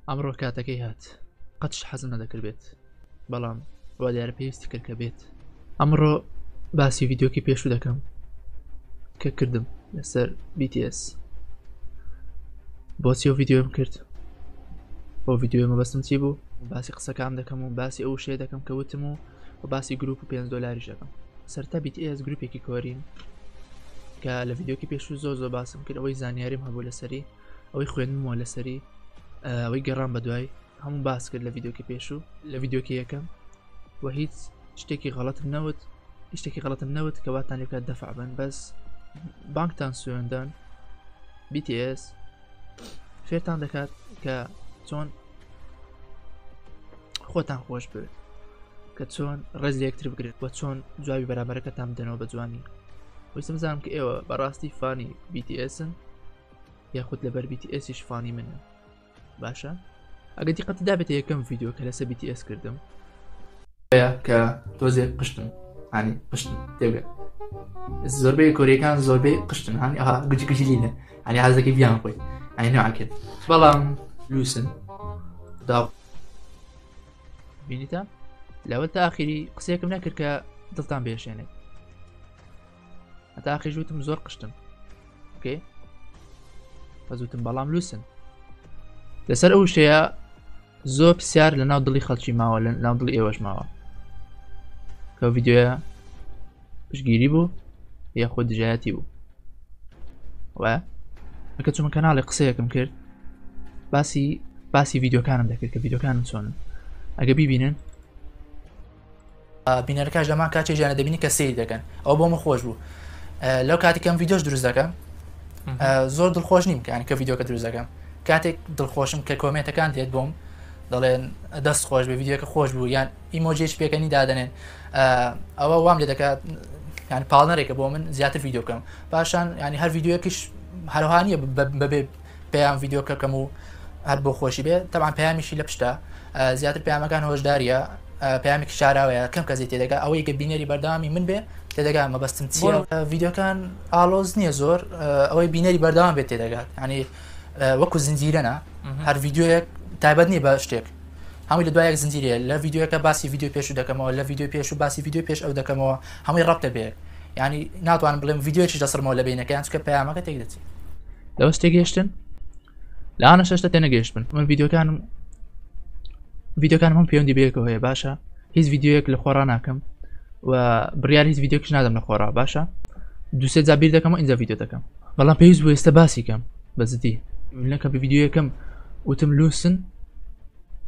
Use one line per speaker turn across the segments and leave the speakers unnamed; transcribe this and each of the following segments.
ئەمڕۆ کاتەکەی هات قەتش حەزم نەدەکرد بێت بەڵام وا دیارە پێویستی کرد کە بێت ئەمڕۆ باسی ڤیددیوکی پێشوو دەکەم کە کردم لەسەر BTS بۆچی ئەو ڤیددیوم کرد بۆ ڤیددیو مەبەستم چی بوو باسی قسەکان دەکەم و باسی ئەو شێ دەکەم کە وتم و و باسی گروپ و 5 دلاریش دەکەم سەرتا BTS گروپێکی کۆرین کە لە ڤیددیوکی پێشوو زۆر زۆر باسم کرد ئەوەی زانیاریم هەبوو لەسەری ئەوەی خوێندمەوە لەسەری ئەوەی گەڕان بە دوای هەموو باس کرد لە ڤیددیوکی پێشوو لە ڤیددیوکی یەکەم و هیچ شتێکی غەڵەتم نەوت شتێکی غەڵەتم نەوت کە واتان لێ بکات دەفع بن بەس بانکتان سوێندان BTS فێرتان دەکات کە چۆن خۆتان خۆش بوێت کە چۆن ڕێز لە یەکتر بگرێت و چۆن جوابی بەرامبەرەکەتان بدەنەوە بە جوانی ویستم زانم کە ئێوە بەڕاستی فانی BTSن یاخود لەبەر BTS یش فانی منن باشە ئەگە دیقەت دابێتە یەکەم ڤیددیو کە لەسەر BTS کردم کە تۆزێک قشتن هەنی قشتن تێبگە زۆربەی کۆریەکان زۆربەی قشتن هەنی ئەها گوجی گوجی لینە هەنی حەزەکەی بیان خۆی ئەی نوعکرد بەڵام لوسن دا بینیتە لەوە تا ئاخیری قسەیەکم نەکرد کە دڵتان بێشێنێت هەتا ئاخیش وتم زۆر قشتم ئۆکەی بەس وتم بەڵام لوسن لەسەر ئەو شەیە زۆر پرسیار لە ناو دڵی خەڵکی ماوە لە ناو دڵی ئێوەش ماوە کە ڤیددیوە پشگیری بوو یاخود دژایەتی بوو وایە کە چوومە کەناڵی قسەیەکم کرد باسی باسی ڤیددیوکانم دەکرد کە ڤیددیوکانم چۆنن ئەگە بیبینن
بینەرەکەش لەمان کات چێژیانە دەبینی کە سەیری دەکەن ئەو بۆ من خۆش بوو لەو کاتی کەم ڤیددیۆش دروست دەکەم زۆر دڵخۆش نیم کانی کە ڤیددیوکە دروست دەکەم کاتێک دڵخۆشم کە کۆمێنتەکان دێت بۆم دەڵێن دەست خۆش بێ ڤیددیوکە خۆش بوو یان ئیمۆجیش پێکەنی دادەنێن ئەوە وام لێ دەکات یان پاڵنەرێکە بۆ من زیاتر ڤیددیو بکەم پاشان ینی هەر ڤیددیوەکیش هەروها نیە بەبێ پەیام ڤیدیۆکە کەم و هەر بۆ خۆشی بێ تەبعەن پەیامیشی لە پشتە زیاتر پەیامەکان هۆشداریە پەیامێکی شاراوەیە کەم کەسی تێدەگا ئەوەی کە بینەری بەردەوامی من بێ تێدەگا مەبەستم چییە ڤیدیۆکان ئاڵۆز نییە زۆر ئەوەی بینەری بەردەوام بێت تێدەگات ینی وەکو زنجیرەە هەر ڤیدیۆیەک تایبەت نییە بە شتێک هەمووی لە دوایەک زنجیرەیە لە ڤیدیۆکە باسی ڤیدیۆ پێشو دەکەمەوە لە ڤیدیۆ پێش و باسی ڤیدیۆ پێش ئەو دەکەمەوە هەمووی ڕەبتە بێت ینی ناتوانم بڵێم ڤیدیۆیش دەسڕمەوە لە بینەکەیان چکە پەیامەکە تێک دەچێت
لەوەش تێگەشتن لەوانە شەشتە تێنەگەشت بن من ڤیددیوکانم ڤیددیوکانم هەم پەیوەندی بەیەکەوە هەیە باشە هیچ ڤیددیوەک لە خۆڕا ناکەم و بڕیار هیچ ڤیددیوکش نادەم لە خۆڕا باشە دوسێ جا بیر دەکەم و ئینجا ڤیددیو دەکەم بەڵام پێویست بوو ئێستا باسی کەم بە جدی لەکە بە ڤیددیوەکەم وتم لوسن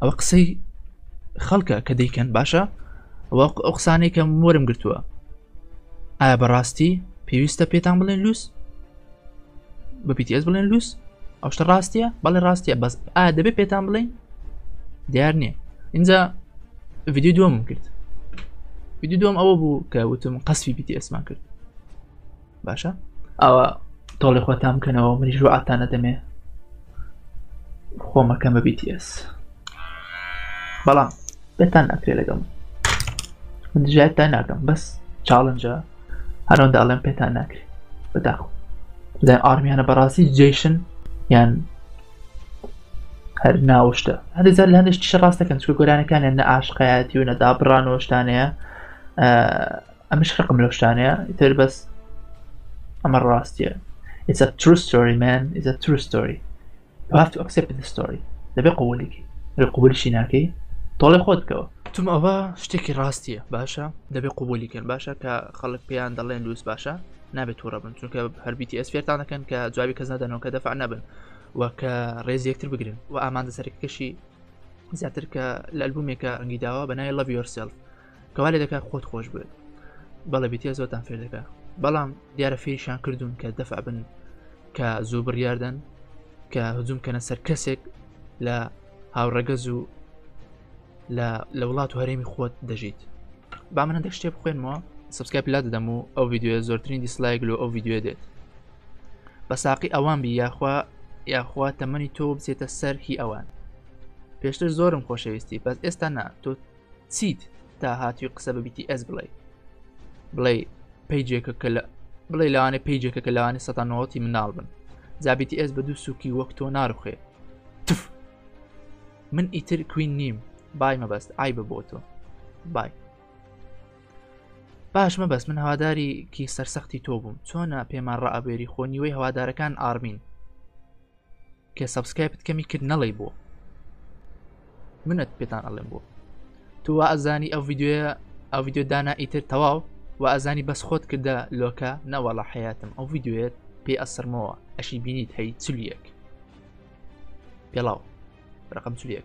ئەوە قسەی خەڵکە کە دەیکەن باشە ئەو قسانەی کە مۆرم گرتووە ئایا بەڕاستی پێویستە پێتان بڵێن لوس بە BTS بڵێن لوس ئەو شتە ڕاستیە بەڵێ ڕاستیە بەس ئایا دەبێت پێتان بڵێن دیار نییە اینجا ڤیددیو دووەمم کرد ڤیددیو دووەم ئەوە بوو کە وتم قەسفی BTS مان کرد باشە ئەوە تۆڵی خۆتان بکەنەوە منیش وعاتان نەدەمێ خۆمەکەم بە BTS بەڵام بێتان ناکرێ لەگەڵ من دژایەتان ناکەم بەس challenge ە هەرۆندە ئەڵێم پێتان ناکرێ بەداخۆ بزانین ئارمیانە بەڕاستی جێشن یان هەر ناوشتە هەندێک جار لە هەندێک شتیش ڕاست دەکەن چونکە گۆرانەکانیان نە ئاشقایەتی و نە دابڕان و شتانەیە ئەمش ڕقم لەو شتانەیە ئیتر بەس ئەمە ڕاستیە It's a true story man It's a true story You have to accept the story دەبێ قبولیکی ئەگەر قبولیشی ناکەی تۆڵێ خۆت بکەوە تم ئەوە شتێکی ڕاستیە باشە دەبێ قبولی کەن باشە کە خەڵک پێیان دەڵێن لوس باشە نابێت تووڕە بن چونکە هەر BTS فێرتان دەکەن کە جوابی کەس نادەنەوە کە دەفع نەبن و کە ڕێز یەکتر بگرن و ئامانجە سەرەکەشی زیاتر کە لە ئەلبومێکە ڕەنگی داوە بە ناوی Love Yourself کەوا لێ دەکات خۆت خۆش بوێت بەڵێ BTS زۆرتان فێر دەکات بەڵام دیارە فێریشان کردوون کە دەفع بن کە زوو بڕیاردەن کە هجوم کەنە سەر کەسێک لە هاوڕەگەز و لە لە وڵات و هەرێمی خۆت دەژیت با من هەندێک شتێ بخوێنمەوە subscribe لا دەدەم و ئەو ڤیددیوە زۆرترین dislike لۆ ئەو ڤیددیوە دێت بە ساقی ئەوان بی یاخوا یاخوا تەمەنی تۆ بچێتە سەر هی ئەوان پێشتر زۆرم خۆشەویستی بەس ئێستا نا تۆ چیت تا هاتووی قسە بە BTS بڵێ بڵێ پەیجێکە کە لە بڵێ لەوانێ پەیجێکە کە لەوانێ سەتا نۆتی مناڵ بن جا BTS بە دوو سوکی وەک تۆ ناڕوخێ تف. من ئیتر queen نیم bye مەبەست عیبە بۆ تۆ bye باش مەبەست من هەواداری کی سەرسەختی تۆ بووم چۆنە پێمان ڕائەبێری خۆ نیوەی هەوادارەکان ئارمین کە subscribe ت کەمی کرد نەڵێی بۆ منت پێتان ئەڵێم بۆ تو وا ئەزانی ئەو ڤیددیوە ئەو ڤیددیو دانا ئیتر تەواو و ئەزانی بەس خۆت کردە لۆکە نەوەڵە حیاتم ئەو ڤیددیوێت پێ ئەسرمەوە ئەشی بینیت هەی 41 پێڵاو ڕقم 41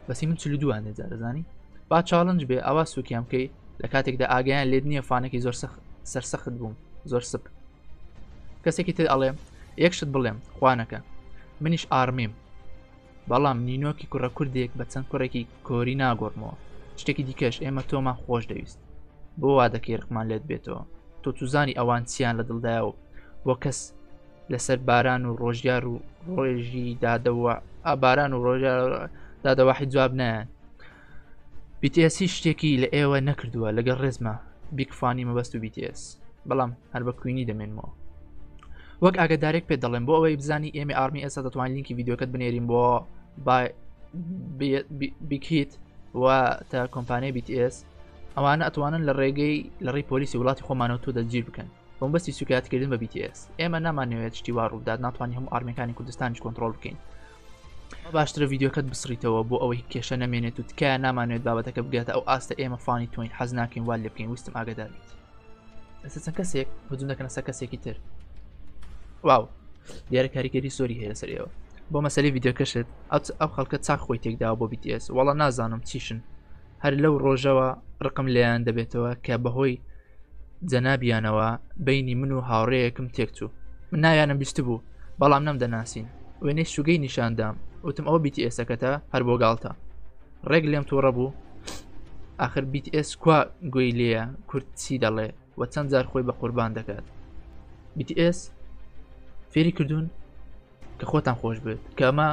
بەسی من 42 هەندێک جار دەزانی با challenge بێ ئەوە سوکیان بکەی لە کاتێکدا ئاگیان لێت نییە fan ێکی زۆر سەرسەخت بووم زۆر سپ کەسێکی تر ئەڵێ یەک شت بڵێم خوانەکە منیش ئارمیم بەڵام نینۆکی کوڕە کوردێک بە چەند کوڕێکی کۆری ناگۆڕمەوە شتێکی دیکەش ئێمە تۆمان خۆش دەویست بۆ وا دەکەی ڕقمان لێت بێتەوە تۆ توزانی ئەوان چیان لە دڵدایە و بۆ کەس لەسەر باران و ڕۆژیار و ڕۆژی دادەوە باران و ڕۆژیار دادەواحی جواب نایەن BTS هیچ شتێکی لە ئێوە نەکردووە لەگەڵ ڕێزمە big fan ی مەبەست و BTS بەڵام هەر بە queen ی دەمێنمەوە وەک ئاگدارێک پێ دەڵێم بۆ ئەوەی بزانی ئێمە ئارمی ئێستا دەتوانین لینکی ڤیدیۆکەت بنێرین بۆ Big Hit و تا کۆمپانیای BTS ئەوانە ئەتوانن لە ڕێگەی لە ڕێی پۆلیسی وڵاتی خۆمانەوە تۆ دەستگیر بکەن بۆمبەستی سوکایەتکردن بە BTS ئێمە نامانەوێت شتی وا ڕووبدات ناتوانین هەموو ئارمیەکانی کوردستانیش کۆنتڕۆڵ بکەین باشترە ڤیدیۆکەت بسڕیتەوە بۆ ئەوەی کێشە نەمێنێت و تکایە نامانوێت بابەتەکە بگاتە ئەو ئاستە ئێمە fan ی تۆین حەز ناکەین وال لێ بکەین ویستم ئاگادار بیت ئێستا چەند کەسێک هجوم دەکەنە سەر کەسێکی تر واو دیارە کاریگەری زۆری هەیە لەسەر ئێوە بۆ مەسەلی ڤیدیۆکەشت ئەو خەڵکە چاک خۆی تێکداوە بۆ BTS وەڵا نازانم چیشن هەر لەو ڕۆژەوە ڕقم لێیان دەبێتەوە کە بەهۆی جەنابیانەوە بەینی من و هاوڕێیەکم تێکچوو من ناویانم بیستبوو بەڵام نەمدەناسین وێنەی سوگەی نیشاندام وتم ئەوە BTS ەکەتە هەر بۆ گاڵتە ڕێک لێم تووڕە بوو ئاخر BTS کوا گوێی لێیە کورد چی دەڵێ و چەند جار خۆی بە قوربان دەکات BTS فێری کردوون کە خۆتان خۆش بێت کە ئەمە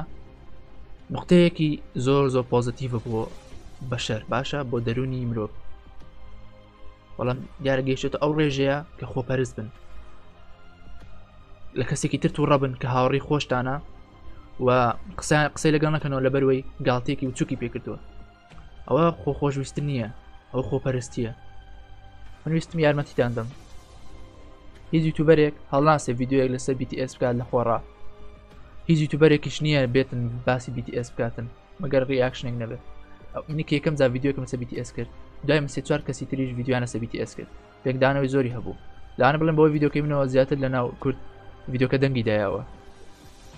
نقطەیەکی زۆر زۆر positive ە بۆ بەشەر باشە بۆ دەرونی مرۆڤ بەڵام دیارە گەیشتێتە ئەو ڕێژەیە کە خۆپەرست بن لە کەسێکی تر تووڕە بن کە هاوڕی خۆشتانە و قسە قسەی لەگەڵ نەکەنەوە لەبەروەی گاڵتێکی بچووکی پێکردووە ئەوە خۆ خۆشویستن نییە ئەو خۆپەرستیە من ویستم یارمەتیتان دەم هیچ یوتوبەرێک هەڵناسێ ڤیددیوەک لەسەر BTS بکات لە خۆڕا هیچ یوتوبەرێکیش نییە بێتن باسی BTS بکاتن مەگەر reaction ێک نەبێت منی کە یەکەم جا ڤیددیوکم لەسەر BTS کرد دوای من سێ چوار کەسی تریش ڤیددیویان لەسەر BTS کرد پێکدانەوەی زۆری هەبوو لەوانە بڵێن بەوەی ڤیددیوکەی منەوە زیاتر لە ناو کورد ڤیددیوکە دەنگی دایەوە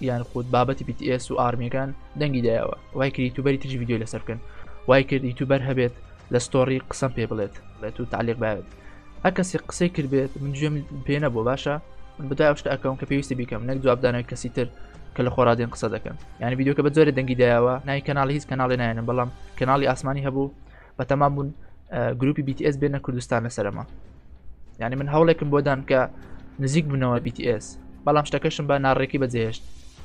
یان خود بابەتی BTS و ئارمیەکان دەنگی دایەوە وای کرد یوتوبەری تریش ڤیددیو لەسەر بکەن وای کرد یوتوبەر هەبێت لە story قسەم پێ بڵێت بڵێت و تعلیق باێت هەر کەسی قسەی کرد بێت من گوێم پێ نەبووە باشە من بەدوای ئەو شتە ئەکەم کە پێویستی بیکەم نەک جوابدانەوەی کەسی تر کە لە خۆڕادێن قسە دەکەن یعنی ڤیددیوکە بە جۆرە دەنگی دایەوە ناوی کەناڵی هیچ کەناڵی نایەنم بەڵام کەناڵی ئاسمانی هەبوو بەتەما بوون گروپی BTS بێنە کوردستان لەسەرەمە یعنی من هەوڵێکم بۆ دان کە نزیک بنەوە BTS بەڵام شتەکەشم بە ناڕێکی بەجێهێشت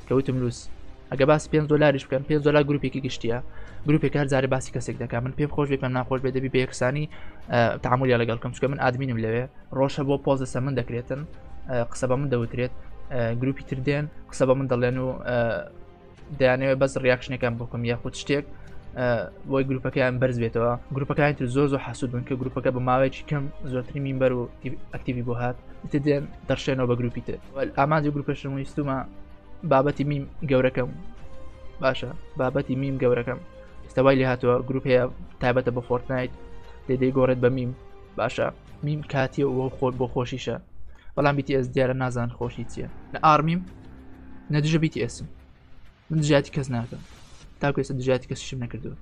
کەوتم لوس ئەگە باسی 5 دلاریش بکەم 5 دلار گروپێکی گشتیە گروپێک هەر جارێ باسی کەسێک دەکات من پێم خۆش بێ پێم ناخۆش بێ دەبی بە یەکسانی تعاملیان لەگەڵ کەم چکە من ئادمینم لەوێ ڕۆژە بۆ پۆز لەسەر من دەکرێتن قسە بە من دەوترێت گروپی تر دێن قسە بە من دەڵێن و دەیانەوێت بەس reaction ەکان بکەم یاخود شتێک بۆی گروپەکەیان بەرز بێتەوە گروپەکانی تر زۆر زۆر حەسود بن کە گروپەکە بە ماوەیەکی کەم زۆرترین member و active ی بۆ هات تر دێن دەڕشێنەوە بە گروپی تر ئامانجی گروپەشم ویستومە بابەتی میم گەورەکەم باشە بابەتی میم گەورەکەم ئێستا وای لێ هاتووە گروپ هەیە تایبەتە بە Fortnite لێ دەیگۆڕێت بە میم باشە میم کاتیە و خۆ بۆ خۆشیشە بەڵام BTS دیارە نازان خۆشی چییە نە ئارمیم نە دژە BTS م من دژایەتی کەس ناکەم تاکو ئێستا دژایەتی کەسیشم نەکردووە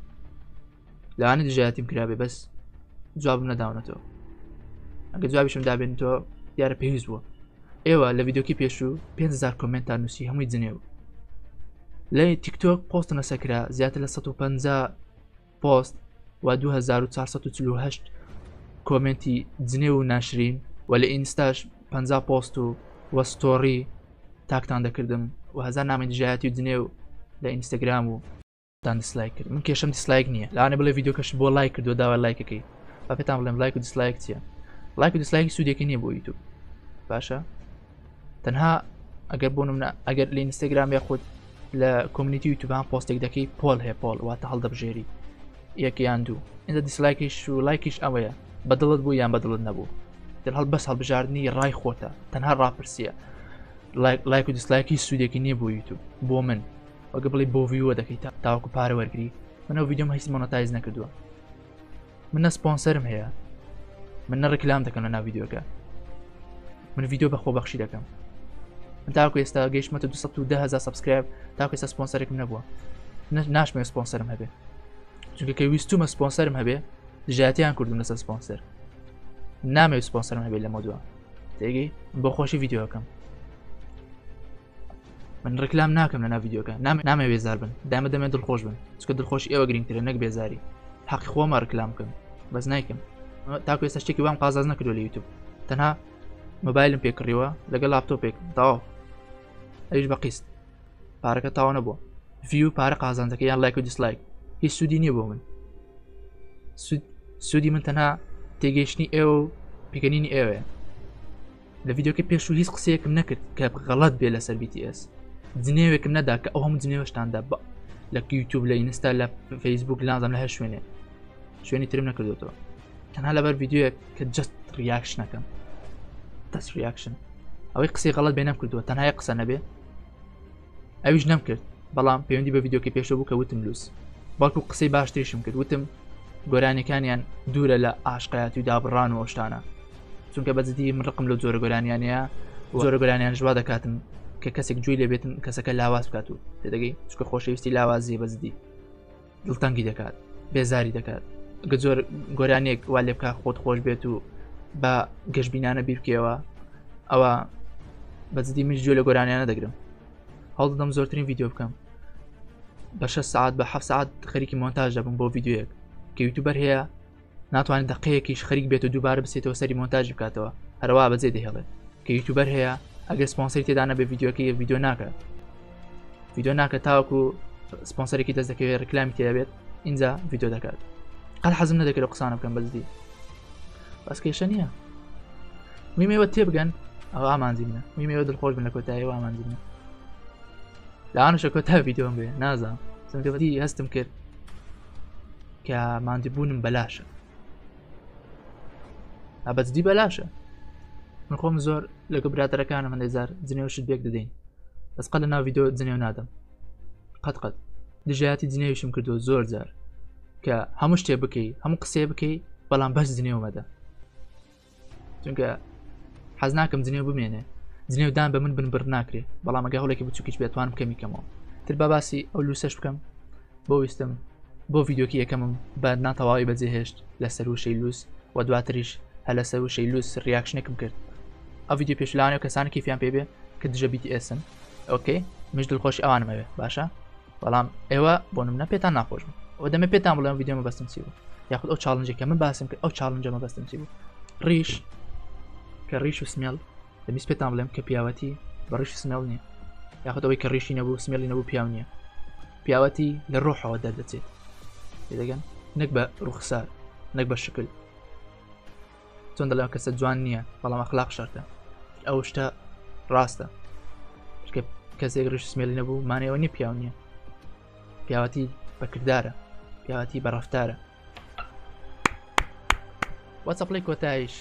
لەوانە دژایەتیم کرابێ بەس جوابم نەداونەتەوە ئەگە جوابیشم دابێنتەوە دیارە پێویست بووە ئێوە لە ڤیدۆکی پێشوو 5000 comment تان نووسی هەمووی جنێو لە تیکتۆک پۆست نەسەکرا زیاتر لە 150 پۆست و 2448 comment ی جنێو و ناشرین و لە ئینستاش 50 پۆست و وە story tag تان دەکردم و هەزار نامی دژایەتی و جنێو لە ئینستاگرام و تان dislike کرد من کێشەم dislike نییە لەوانە بڵێ ڤیدیۆکەش بۆ لایک کردو داوای لایکەکەی با پێتان بڵێم لایک و dislike چییە لایک و dislike سوودێکی نییە بۆ یوتیوب باشە تەنها ئەگەر بۆ منە ئەگەر لە ئینستاگرام یاخود لە community یوتیوبان پۆستێک دەکەی poll هەیە poll واتە هەڵدەبژێری یەک یان دوو ئینجا dislike یش و لایکیش ئەوەیە بە دڵت بوو یان بە دڵت نەبوو دڵ هەڵ بەس هەڵبژاردننی ڕای خۆتە تەنها ڕاپرسیە لایک و dislike ی سوودێکی نییە بۆ یوتیوب بۆ من وەگە بڵێ بۆ view ە دەکەیت تاوەکو پارە وەرگری من ئەو ڤیدیۆم هیچ monetize نەکردووە من نە سپۆنسەرم هەیە من نە ڕیکلام دەکەم لە ناو ڤیدیۆکە من ڤیدیۆ بە خۆبەخشی دەکەم من تاکو ئێستا گەیشتمەتە 210 هزار subscribe تاکو ئێستا سپۆنسەرێکم نەبووە ناشمێ سپۆنسەرم هەبێ چونکە کە ویستومە سپۆنسەرم هەبێ دژایەتیان کردم لەسەر سپۆنسەر نامەوێت سپۆنسەرم هەبێت لەمە دووە تێگەی بۆ خۆشی ڤیدیۆکەم من ڕیکلام ناکەم لەناو ڤیدیۆکە نامەوێ بێزار بن دامە دەمێ دڵخۆش بن چکە دڵخۆش ئێوە گرنگترە نەک بێزاری حەقی خۆمە ڕیکلام بکەم بەس نایکەم تاکو ئێستا شتێکی وام قازاز نەکردو لە یوتیوب تەنها مۆبایلم پێکڕیوە لەگەڵ لاپتۆپێک تەواو ئەویش بە قیست پارەکە تاوا نەبووە view پارە قازانجەکە یان لایک و dislike هیچ سوودی نییە بۆ من سوودی من تەنها تێگەیشتنی ئێوە و پێکەنینی ئێوەیە لە ڤیدیۆکە پێشوو هیچ قسەیەکم نەکرد کە غەڵەت بێ لەسەر BTS جنێوێکم نەدا کە ئەو هەموو جنێوەشتاندا بە لە یوتیوب لە ئینستا لە فەیسبوک لازم لە هەر شوێنێ شوێنی ترم نەکردوێتەوە تەنها لەبەر ڤیدیۆیەک کە just reaction ەکەم دەست reaction ئەوەی قسەی غەڵەت بێ نەم کردووە تەنها قسە نەبێ ئەویش نەم کرد بەڵام پەیوەندی بە ڤیدیۆکەی پێشەوە بوو کە وتم لوس بەڵکو قسەی باشتریشم کرد وتم گۆرانیەکانیان دوورە لە ئاشقایەتی و دابڕان و ئەوشتانە چونکە بەجددی من ڕقم لەو جۆرە گۆرانیانەیە جۆرە گۆرانیان ژوا دەکاتم کە کەسێک گوێی لێبێتن کەسەکە لاواز بکات و تێدەگەی چونکە خۆشەویستی لاوازیە بەجددی دڵتەنگی دەکات بێزاری دەکات گە زۆر گۆرانێک وا لێ بکە خۆت خۆش بێت و بە گەشتبینانە بیرکەوە ئەوە بەجددی منش گوێ لە گۆرانیانە دەگرم هەوڵدەدەم زۆرترین ڤیدیۆ بکەم بە 6 ساعت بە 7 ساعت خەریکی مۆنتاژ دەبم بۆ ڤیدیۆیەک کە یوتیوبەر هەیە ناتوانێت دقەیەکیش خەریک بێت و دووبارە بچێتەوە سەری مۆنتاژی بکاتەوە هەروا بەجێ دەهێڵێت کە یوتیوبەر هەیە ئەگەر سپۆنسەری تێدا نەبێ ڤیدیۆکەی ڤیدیۆ ناکات ڤیدیۆ ناکە تاوەکو سپۆنسەرێکی دەست دەکەوێت ڕیکلامی تێبێت اینجا ڤیدیۆ دەکات قەت حەزم نەدەکرد قسانە بکەم بەجدی بەس کێشە نییە میمەوە تێبگەن ئەو ئامانجی منە میمەوە دڵخۆش بن لە کۆتایی و ئامانجی منە لەوانەشە کۆتا ڤیدیۆم بێ نازانم چونکە بەدی هەستم کرد کە ماندیبوونم بەلاشە بەجدی بەلاشە من خۆم زۆر لەگە برادەرەکانم هەندێک جار جنێو شت بێک دەدەین بەس قەت لە ناو ڤیدیۆ جنێو نادەم قەت قەت دژایەتی جنێویشم کردو زۆر جار کە هەموو شتێ بکەی هەموو قسەیە بکەی بەڵام بەس جنێو مەدە چونکە حەز ناکەم جنێو بمێنێ جنێو دان بە من بن بڕ ناکرێ بەڵام ئەگە هەوڵێکی بچووکیش بێتوانم کەمی کەمەوە تر با باسی ئەو لوسەش بکەم بۆ ویستم بۆ ڤیدیۆکی یەکەمم بە ناتەواوی بەجێهێشت لەسەر وشەی لوس و دواتریش هەر لەسەر وشەی لوس reaction ێکم کرد ئەو ڤیدیۆ پێشلانێ و کەسانی کیفیان پێ بێ کە دژە BTS ن okay مش دڵخۆشی ئەوانم ئەوێ باشە بەڵام ئێوە بۆ نمونە پێتان ناخۆش بوو ئەوە دەمێ پێتان بڵێم ڤیدیۆ مەبەستم چی بوو یاخود ئەو challenge ێک کە من باسم کرد ئەو challenge ە مەبەستم چی بوو ڕیش کە ڕیش و سمێڵ دەمیست پێتان بڵێم کە پیاوەتی بە ڕیش و سمێڵ نییە یاخود ئەوەی کە ڕیشی نەبوو سمێڵی نەبوو پیاو نییە پیاوەتی لە ڕۆحەوە دەردەچێت تێدەگەن نەک بە ڕوخسار نەک بە شکل چۆن دەڵێم کەسە جوان نییە بەڵام ئەخلاق شەرتە ئەو شتە ڕاستە کە کەسێک ڕیش سمێلی نەبوو مانەوە نیە پیاو نییە پیاوەتی بەکردارە پیاوەتی بە ڕفتارە وەچەپڵی کۆتایش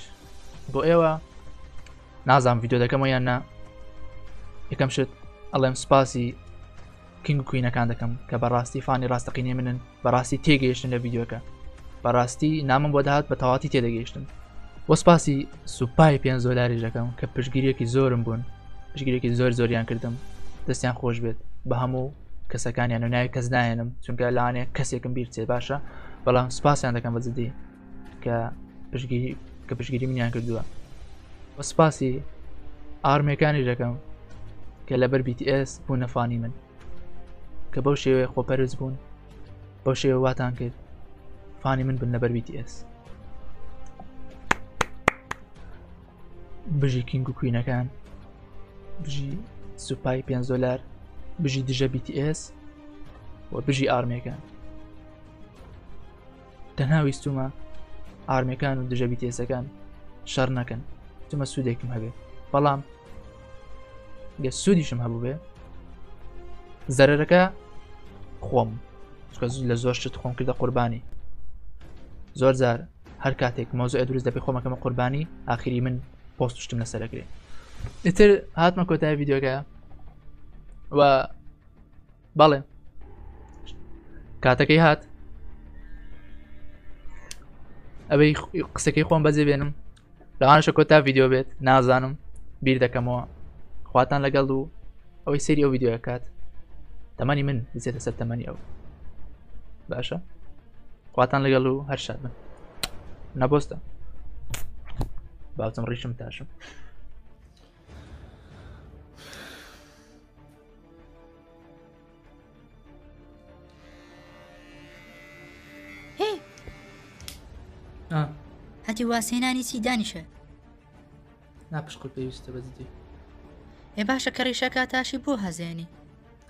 بۆ ئێوە نازانم ڤیدیۆ دەکەمەوە یان نا یەکەم شت ئەڵێم سوپاسی king queen ەکان دەکەم کە بەڕاستی fan ی ڕاستەقینەی منن بەڕاستی تێگەیشتن لە ڤیدیۆکە بەڕاستی نامم بۆ دەهات بە تەواتی تێدەگەیشتن وە سپاسی سوپای پێ دۆلاریش دەکەم کە پشگیریەکی زۆرم بوون پشگیرێکی زۆر زۆریان کردم دەستیان خۆش بێت بە هەموو کەسەکانیان و ناوی کەس ناهێنم چونکە لانێ کەسێکم بیر چێ باشە بەڵام سپاسیان دەکەم بە جدی کە پشگیری کە پشگیری منیان کردووە وە سپاسی ئارمەکانی دەکەم کە لەبەر BTS بوونە fan ی من کە بەو شێوەیە خۆپەرست بوون بەو شێوە واتان کرد fan ی من بن لەبەر BTS بژی king و queen ەکان بژی سوپای پێ دۆلار بژی دژە BTS و بژی ئارمیەکان تەنها ویستومە ئارمیەکان و دژە BTS ەکان شەڕ نەکەن ویستومە سوودێکم هەبێ بەڵام گە سوودیشم هەبوو بێ زەرەرەکە خۆم لە زۆر شت خۆم کردە قوربانی زۆر جار هەر کاتێک مۆزۆ دروست دەبێ خۆمەکەمە قوربانی ئاخری من پۆست شتم لەسەرەکرێ ئیتر هاتمە کۆتای ڤیددیوکە و بەڵێ کاتەکەی هات ئەوەی قسەکەی خۆم بەجێ بێنم لەوانەشە کۆتا ڤیددیو بێت نازانم بیر دەکەمەوە خواتان لەگەڵ و ئەوەی سەیری ئەو ڤیددیوە کات تەمەنی من بچێتە سەر تەمەنی ئەو باشە خواتان لەگەڵ و هەر شاد بن نەبۆستە باوتم ڕیشم تاشم
هەتی واسێنانی چی دانیشە
ناپشقل پێویستە بەجدی
ئێ باشە کە ڕیشەکە تاشی بۆ هەزێنی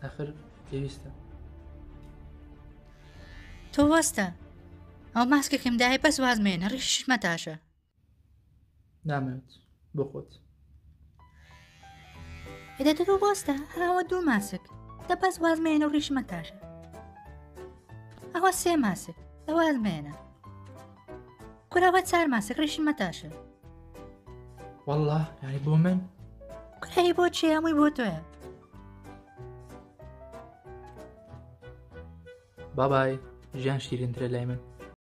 ئەخر پێویستە
تۆ وەستە ئەو ماسکێکم دایە بەس وازمێنە ڕیشیش مەتاشە
نامەوێت بۆ خۆت
ئێدە تۆ وەستە هەراوە دوو ماسک دە بەس وازمێنە و ڕیش مەتاشە ئەوە سێ ماسک دە وازمێنە کوراوە چار ماسک ڕیشی مەتاشە
والله یعنی بۆ من
کوڕی بۆ چێ هەمووی بۆ تۆیە
بابای ژیان شیرینترە لای من.